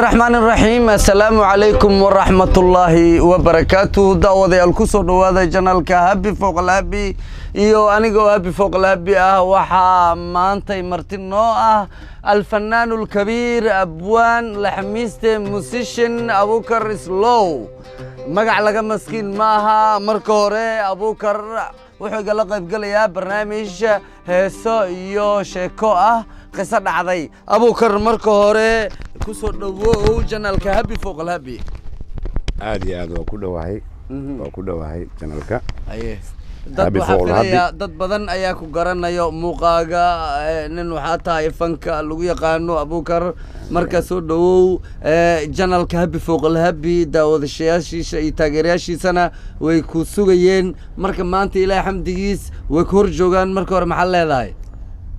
Raxmaan Raxiim. Assalaamu calaykum waraxmatullaahi wabarakaatuh. Daawadayaal, kusoo dhawaada channelka Happy Foqal Happy iyo anigoo Happy Foqal Happy ah. Waxaa maantay marti noo ah alfanaan alkabiir, abwaan, laxmiiste, musician Abukar Islow. Magac laga maskiin maaha. Marka hore Abukar wuxuu igala qaybgelayaa barnaamij heeso iyo sheeko ah, qiso dhacday. Abukar, marka hore kusoo dhawow channelka Happy Foqal Happy. Aad iyo aad, waa ku dhowahay, waa ku dhowahay channelka. Aye, dad Happy waxaa Foqal Happy. Filayaa dad badan ayaa ku garanayo muuqaaga. Nin waxaa tahay fanka lagu yaqaano, Abukar. Markaa soo dhawow channelka Happy Foqal Happy. Daawadashayaashiisa iyo taageerayaashiisana way ku sugayeen. Marka maanta Ilaahay xamdigiis way ku hor joogaan. Marka hore maxaad leedahay?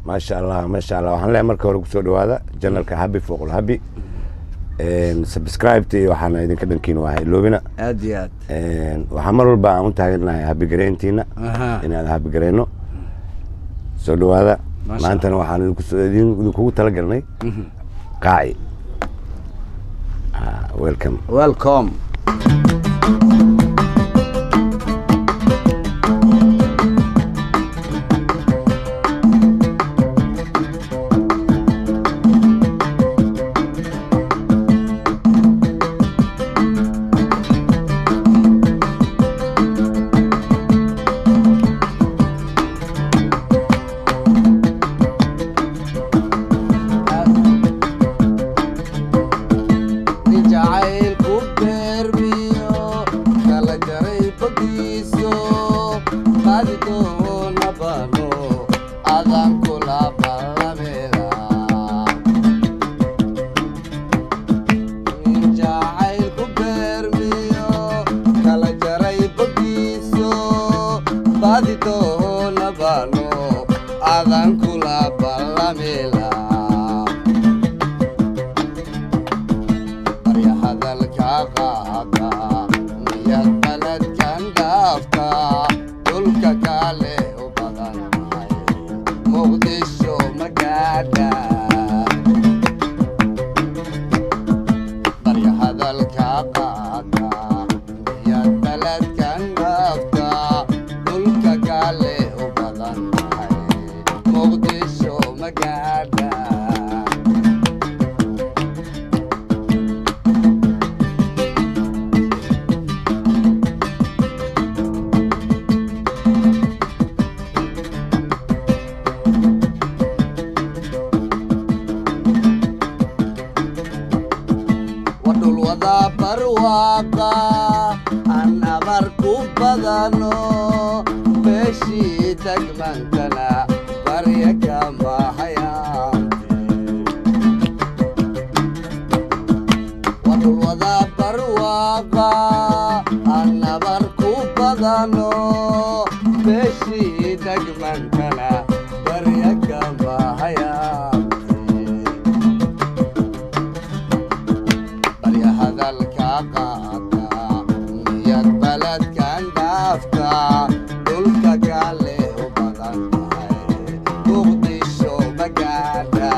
Maasha Allah, maasha Allah. Waxaan leeyahay, marka hore kusoo dhawaada channelka Happy Foqal Happy. Subscribe iyo waxaana idinka dhankiina waa iloobina. Aad iyo aad. Waxaan mar walba aan u taagannahay happy gareyntiina, inaad happy gareyno. Soo dhawaada. Maasha. Maantana waxaan idinkugu talagalnay qaaci. Welcome. Welcome. Jacaylku beermiyo kala jaray bogiiso, qaadi doona bano adan kula ballamela. Jacaylku beermiyo kala jaray bogiiso, baadi doona bano adan kula ballamela. Barya hadalka qaada, miyad baladkan dhaaftaa? Dhulka kale u badan tahay, Muqdisho ma gaadha? Barya hadalka qaada, miyad baladkan dhaaftaa? Dhulka kale u badan tahay, Muqdisho ma gaadha? Wadhul wada barwaaqa aan abar ku badano, beeshii tagmantana barya kama hayaante. Wadhul wada barwaaqa aan abar ku badano, beeshii tagmantana barya kama hayaante. Barya hadalka qaata, miyad baladkan dhaaftaa? Dhulka kale u badan tahay, Muqdisho ma gaadha?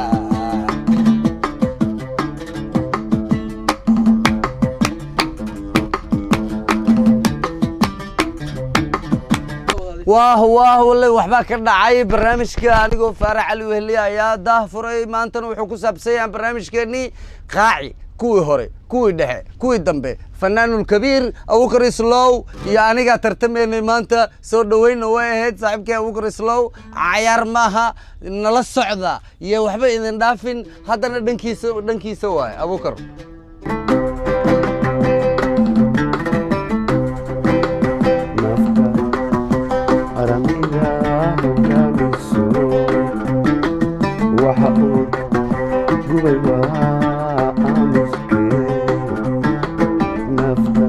Waah waah, walle waxbaa ka dhacay barnaamijka. Anigoo Faarax Cali Wehliye ayaa daah furay. Maantana wuxuu ku saabsan yahay barnaamijkeenii qaaci, kuwii hore, kuwii dhexe, kuwii dambe. Fanaanulkabiir Abukar Islow iyo anigaa tartamaynay maanta. Soo dhaweynna way ahayd saaxiibkay Abukar Islow. Cayaar maaha, nala socda iyo waxba idin dhaafin. Haddana dhankiisa, dhankiisa waay Abukar. Nafta aramiga hogaamiso, waxa uu gubay waa aamuske. Nafta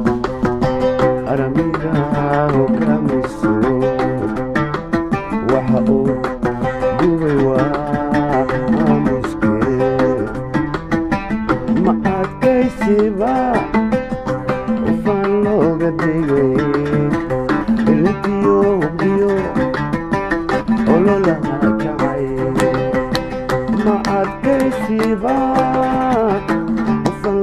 aramiga hogaamiso, waxa uu gubay waa aamuske. Ma adkaysiba ufaan looga dhigay ilintiyo hubdiyo ololaha jacay? Ma adkaysiba ufaan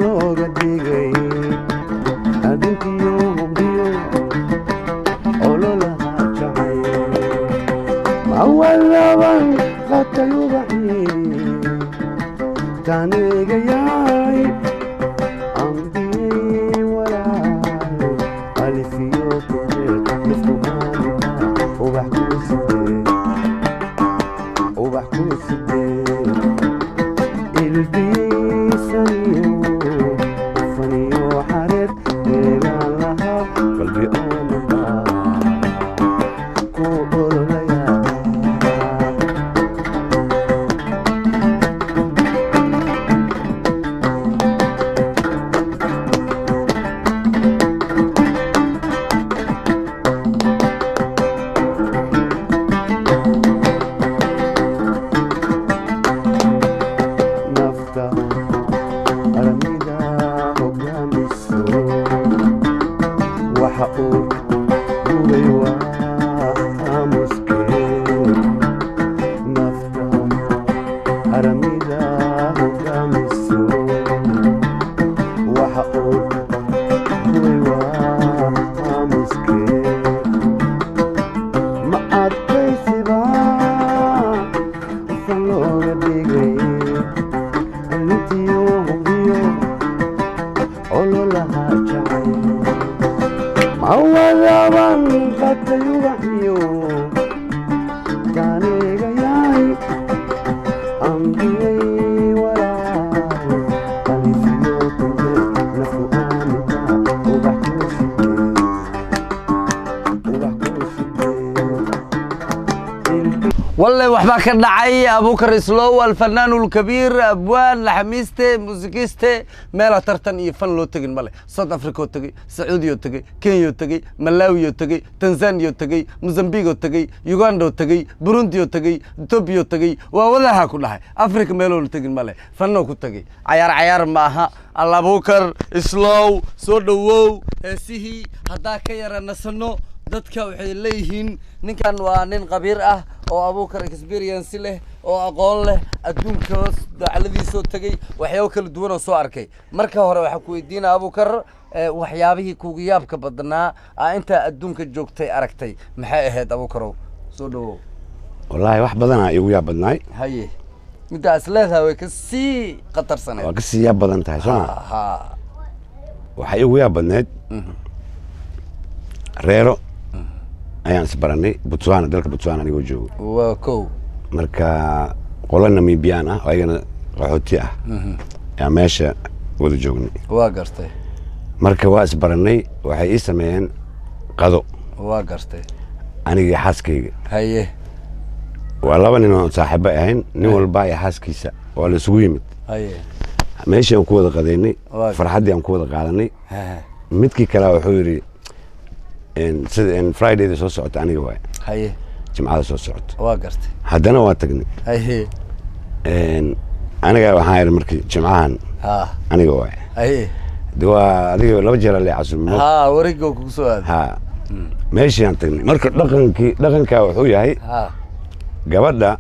Wadaban qatay ubaxii taanigayaay ambiyey walaal alifiyo kujeer nafku aanika ubax ku sidee, ubax ku sidee, ilbiisaniyo faniyo xareed eegaan lahaa qalbi oomanba ku ololaya. Nafta aramida hogaamiso waxa uu gubay waa aamuskee. Nafta aramida hogaamiso waxa uu gubay waa aamuskee. Ma adkaysiba fan looga dhigay intiyo hubiyo ololaha jacay? Ma wadaban qatay ubaxyo taanigayaay ambiyey walaal alifiyo kunjeer nafku aaminka ubax ku sidee, ubax ku sidee. Walle waxbaa ka dhacay. Abukar Islow, alfanaan ulkabiir, abwaan, laxamiiste, muusikiste, meela tartan iyo fan loo tegin male. South Africa oo tegey, Sacuudiya oo tegey, Kenya oo tegey, Malawi oo tegey, Tanzania oo tegey, Mozambique oo tegey, Uganda oo tegey, Burundi oo tegey, Ethiopia oo tegey, waa wadaha ku dhahay. Africa meeloona tegin male, fanoo ku tegey. Cayaar cayaar ma aha. Al Abukar Islow, soo dhowow. Heesihii haddaa ka yara nasano, dadka waxay leeyihiin ninkan waa nin khabiir ah oo Abuukar experience leh oo aqoon leh, adduunka dacladiisoo tegey, waxyaabo kala duwan oo soo arkay. Marka hore waxaan ku weydiinaa, Abuukar, waxyaabihii kugu yaabka badnaa aa intaa adduunka joogtay aragtay maxay ahayd? Abuukarow, soo dhawow. Wallaahi wax badanaa iigu yaab badnaay. Haye, middaa is leedahay way kasii khatarsaneed. Waa kasii yaab badan tahay, soo ma? Ha. Waxaa iigu yaab badneyd reero ayaan isbaranay Botswana, dalka Botswana anigoo joogo. Waa kow. Marka qolo Namibian ah oo ayagana qaxooti ah ayaa meesha wada joognay. Waa gartay. Marka waa isbaranay, waxay ii sameeyeen qado. Waa gartay. Anigii xaaskayga. Haye. Waa laba nin oo saaxiibo ahayn, nin walba iyo xaaskiisa waa la isugu yimid. Haye. Meeshii aan ku wada qadaynay, Waa farxaddii aan ku wada qaadanay, midkii kale wuxuu yidhi sida Fridayda soo socota aniga waay. Haye. Jimcada soo socota. Waa gartay. Haddana waa tagnay. Haye. Aniga waxaan idhi markii jimcahan aniga waay. Haye. De waa adiga laba jeer la casuumay. Ha, wareegga kugu soo aaday. Ha, meeshii aan tagnay marka dhaqankii dhaqankaa wuxuu yahay gabadha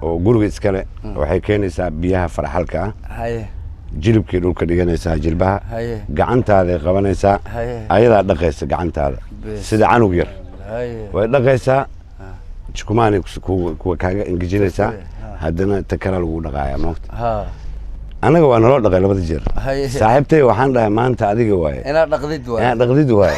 oo guriga iskale waxay keenaysaa biyaha faraxalka ah. Haye. Jilibkii dhulka dhiganaysaa, jilbaha. Haye. Gacantaaday qabanaysaa. Haye. Ayadaa dhaqaysa gacantaada. Bes. Sida canug yar. Haye. Way dhaqaysaa, jukumaanay kuwa kaaga engejinaysaa. Haddana ta kale lagu dhaqaaya moogta. Annaga waa naloo dhaqay labada jeer. Haye. Saaxiibtay waxaan dhahay maanta adiga waaye. Inaad dhaqdid waay. Inaad dhaqdid waaye.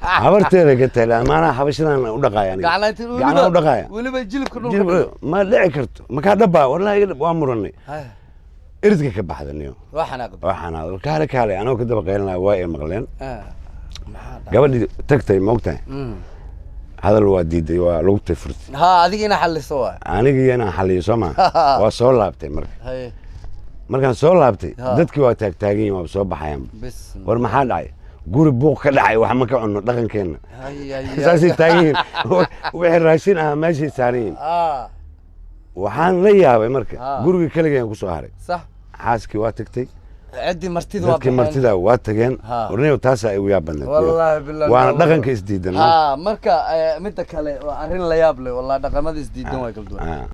Habarteeda ka tahay amaanaha xabashadan u dhaqaaya aniga. Gacanta. Gacnaa u dhaqaaya. Weliba jilibka dhulka. Ma dhici karto, makaa dhabaa wallahi iga dhab. Waa muranay. Haye. Iridka ka baxda niyo. Waa xanaaqda. Waa xanaaqday. Kaale kaale, anagoo ka daba qaylinaya waa ay maqleen. Maxaa dhacay? Gabadhii tagtay ma ogtahay? Hadal waa diiday, waa lugtay furtay. Ha, adiga ina xalliso waay. Anigii inaan xaliyo soo maa, waa soo laabtay marka. Haye. Markaan soo laabtay, dadkii waa taagtaagan yihin, waa soo baxayaan. Bis. War maxaa dhacay? Guri buuq ka dhacay, wax ma ka cunno dhaqankeenna. Hay hay. Saasay taagan yihiin, wixii raashin ahaa meeshay saaran yihiin. Waxaan la yaabay marka gurigii keligeen kusoo haray. Xaaskii waa tagtay. Ciddii martida waa dadkii baxeen. Martida waa tageen. Warniyow taasaa igu yaab badneed. Wallaahi billahi. Waana dhaqanka isdiidan. Ha, marka midda kale waa arrin la yaab leh wallahi, dhaqamada isdiidan waa kala duwan.